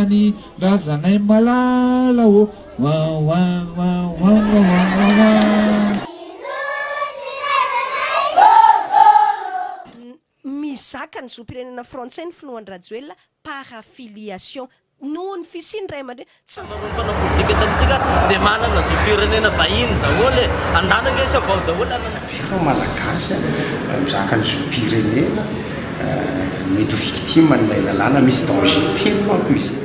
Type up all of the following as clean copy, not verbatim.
tany razanay malala ô wa wa wa wa wa wa wa wa. Mizaka ny zom-pirenena frantsay ny filoha Andry Rajoelina par affiliation. Noho ny fisian'ny ray aman-dreny tsy Ny mpanao politika eto amintsika dia manana zom-pirenena vahiny daholo e! Andana ange sa vao daholo hanana. Ve fa Malagasy mizaka ny zom-pirenena mety ho victime an'ilay lalàna misy danger telo manko izy io.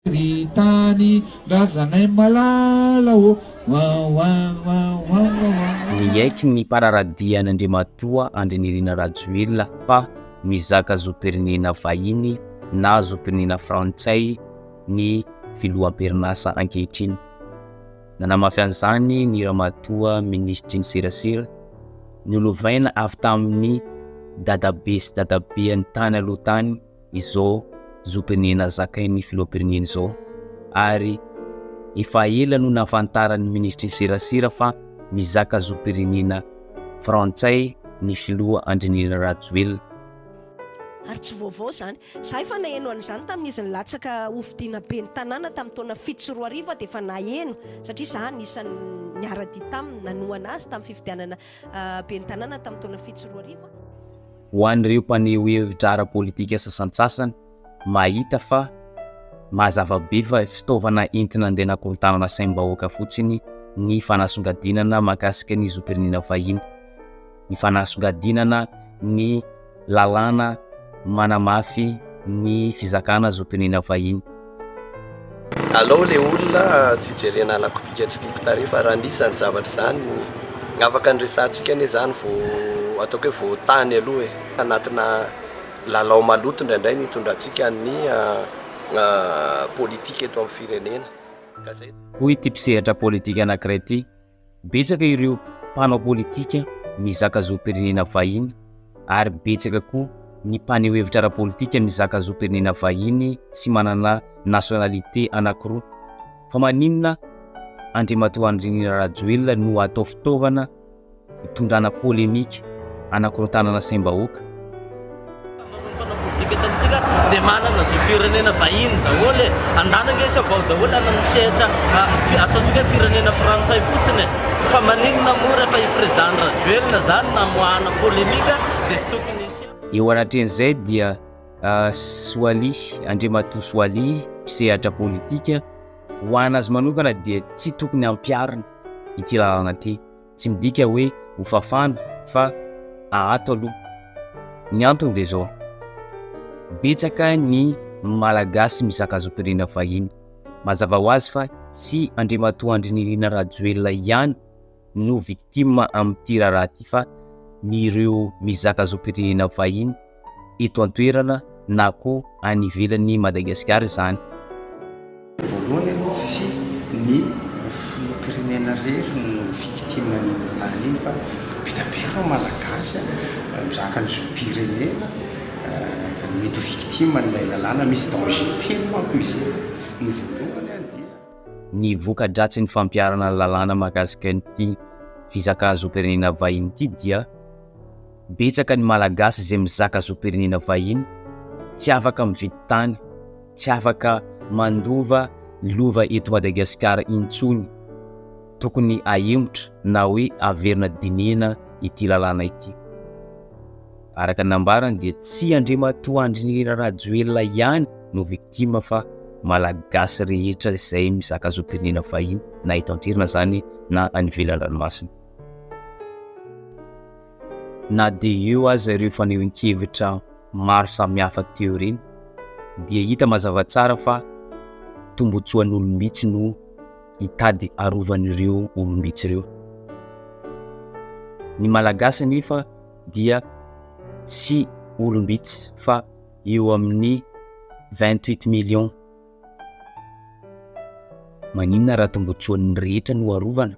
Ry tany razanay malala ô wa wa wa wa wa wa. Niaiky ny mpanara-dia an'Andriamatoa Andry Nirina Rajoelina fa mizaka zom-pirenena vahiny na zom-pirenena frantsay ny filoha am-perinasa ankehitriny. Nanamafy an'izany ny ramatoa minisitry ny serasera, nolovaina avy tamin'ny dadabe sy dadabeany tany aloha tany, izao zom-pirenena zakain'ny filoham-pirenena izao ary efa ela no nahafantaran'ny minisitry ny serasera fa mizaka zom-pirenena frantsay ny filoha Andry Nirina Rajoelina. Ary tsy vaovao izany. Izaho efa naheno an'izany tamin'izy nilatsaka hofidiana ben'ny tanàna tamin'ny taona 2007 aho dia efa naheno satria izaho anisan'ny niara-dia taminy, nanohana azy tamin'ny fifidianana ben'ny tanàna tamin'ny taona 2007. Ho an'ireo mpaneho hevitra ara-politika sasantsasany, mahita fa mazava be fa fitaovana entina andeha hanakorontanana saim-bahoaka fotsiny ny fanasongadinana mahakasika ny zom-pirenena vahiny, ny fanasongadinana ny lalàna manamafy ny fizakana zom-pirenena vahiny. Alao le olona tsy jerena halako bika tsy tiako tarehy fa raha nisy zany zavatra zany afaka niresahantsika anie zany vao ataoko hoe vao tany aloha e, anatina lalao maloto indraindray ny hitondrantsika ny politika eto amin'ny firenena ka zay. Hoy ity mpisehatra politika anankiray ity, Betsaka ireo mpanao politika mizaka zom-pirenena vahiny ary betsaka koa ny mpaneho hevitra ara-politika mizaka zom-pirenena vahiny sy manana nationalité anankiroa. Fa maninona Andriamatoa Andry Nirina Rajoelina no atao fitaovana hitondrana polémique hanakorontanana saim-bahoaka. Ny mpanao politika eto amintsika dia manana zom-pirenena vahiny daholo e! Andana ange sa vao daholo any amin'ny sehatra ataontsika hoe firenena frantsay fotsiny e! Fa maninona moa rehefa i Président Andry Rajoelina zany namoahana polémique dia tsy tokony hisy. Eo anatrehan'izay dia Soalia, Andriamatoa Soalia, mpisehatra politika, ho an'azy manokana dia tsy tokony hampiharina ity lalàna ity. Tsy midika hoe ho fafana fa ahato aloha. Ny antony dia izao, betsaka ny Malagasy mizaka zom-pirenena vahiny. Mazava ho azy fa tsy Andriamatoa Andry Nirina Rajoelina ihany no victime amin'ity raharaha ity fa ny ireo mizaka zom-pirenena vahiny eto an-toerana na koa any ivelan'i Madagasikara izany. Voalohany aloha tsy ny filoham-pirenena irery no victime an'iny lalàna iny fa be dia be ireo Malagasy mizaka ny zom-pirenena mety ho victime an'ilay lalàna, misy danger telo manko izy iny, ny voalohany dia. Ny voka-dratsin'ny fampiharana ny lalàna mahakasika an'ity fizakana zom-pirenena vahiny ity dia betsaka ny Malagasy izay mizaka zom-pirenena vahiny tsy afaka mividy tany, tsy afaka mandova lova eto Madagasikara intsony. Tokony ahemotra na hoe averina dinihina ity lalàna ity. Araka ny nambarany dia tsy Andriamatoa Andry Nirina Rajoelina ihany no victime fa Malagasy rehetra izay mizaka zom-pirenena vahiny na eto an-toerana izany na any ivelan'ny ranomasina. Na dia eo aza ireo fanehoan-kevitra maro samihafa teo ireny dia hita mazava tsara fa tombotsoan'olom-bitsy no hitady arovan'ireo olom-bitsy ireo. Ny Malagasy anefa dia tsy olom-bitsy fa eo amin'ny 28 millions. Maninona raha tombotsoan'ny rehetra no arovana?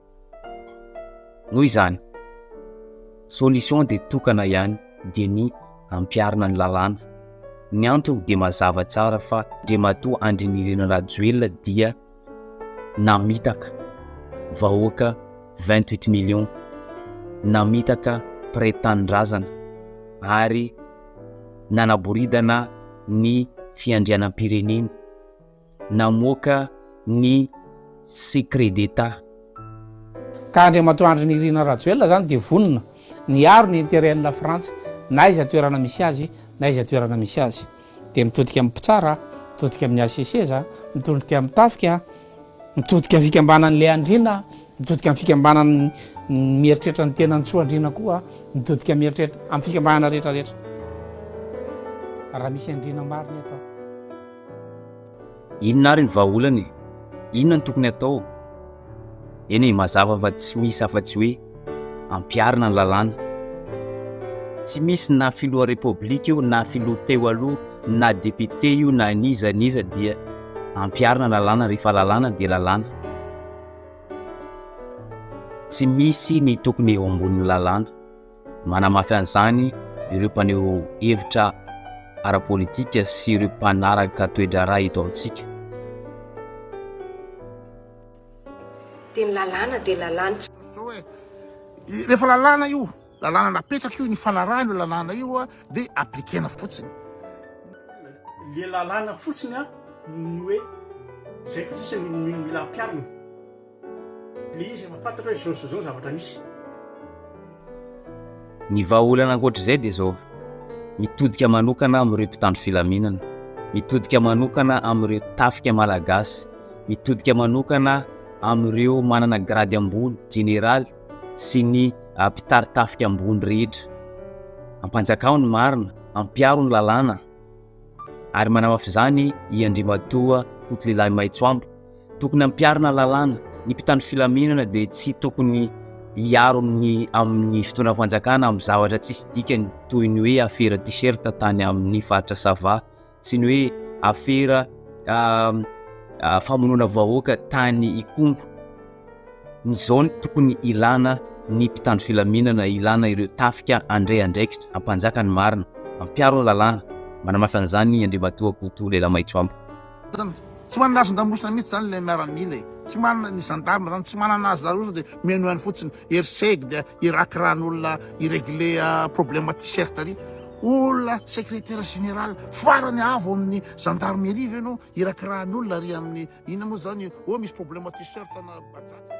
Noho izany, solution dia tokana ihany dia ny ampiharina ny lalàna. Ny antony dia mazava tsara fa Andriamatoa Andry Nirina Rajoelina dia namitaka vahoaka 28 millions, namitaka. mpiray tanindrazana ary nanaboridana ny fiandrianam-pirenena, namoaka ny secret d'Etat. Ka Andriamatoa Andry Nirina Rajoelina zany dia vonona ny hiaro ny intérêt an'i Lafrantsa na aiza toerana misy azy na aiza toerana misy azy. Dia mitodika amin'ny mpitsara, mitodika amin'ny HCC za, mitodika amin'ny tafika, mitodika amin'ny fikambanan'ilay andriana, mitodika amin'ny fikambanan'ny mieritreritra ny tenany tsy ho andriana koa, mitodika mieritreritra amin'ny fikambanana rehetra rehetra. Raha misy andriana marina eto aho. Inona ary ny vahaolana e? Inona no tokony atao? Eny e, mazava fa tsy misy afa-tsy hoe ampiharina ny lalàna. Tsy misy na filoha repoblika io na filoha teo aloha na député io na n'iza n'iza dia ampiharina ny lalàna rehefa lalàna dia lalàna. Tsy misy ny tokony eo ambonin'ny lalàna. Manamafy an'izany ireo mpaneho hevitra ara-politika sy ireo mpanaraka toe-draharaha eto amintsika. Dia ny lalàna dia lalàna tsy. Zao e, rehefa lalàna io, lalàna napetraka io, nifanarahana io lalàna io dia appliquer-na fotsiny. Le lalàna fotsiny an ny hoe zay fotsiny sisa no mila ampiharina. Le izy efa fantatra hoe zao sy zao ny zavatra misy. Ny vahaolana ankoatr'izay dia izao, mitodika manokana amin'ireo mpitandro filaminana, mitodika manokana amin'ireo tafika malagasy, mitodika manokana amin'ireo manana grady ambony, jeneraly sy ny mpitari-tafika ambony rehetra. Ampanjakao ny marina, ampiaro ny lalàna ary manamafy izany i Andriamatoa Kotolehilahy Maitsoambo. Tokony ampiharina lalàna, ny mpitandro filaminana dia tsy tokony hiaro ny amin'ny fitondram-panjakana amin'ny zavatra tsisy dikany toy ny hoe afera t-shirt tany amin'ny faritra Sava sy ny hoe afera famonoana vahoaka tany Ikongo. Izao no tokony ilana ny mpitandro filaminana, ilana ireo tafika handray andraikitra, hampanjaka ny marina, hampiaro ny lalàna. Manamafy an'izany Andriamatoa Koto Lelamaitsoambo. Tsy manana hazon-damosina mihitsy zany ilay miaramila e! Tsy manana, ny gendarme zany tsy manana hazon-damosina dia mihainohaino fotsiny, ery-seg dia irakirahan'olona hi-regler problème t-shirt ary. Olona secrétaire général farany avo amin'ny gendarmerie ve no irakirahan'olona ary amin'ny inona moa zany, oh misy problème t-shirt na bajaj.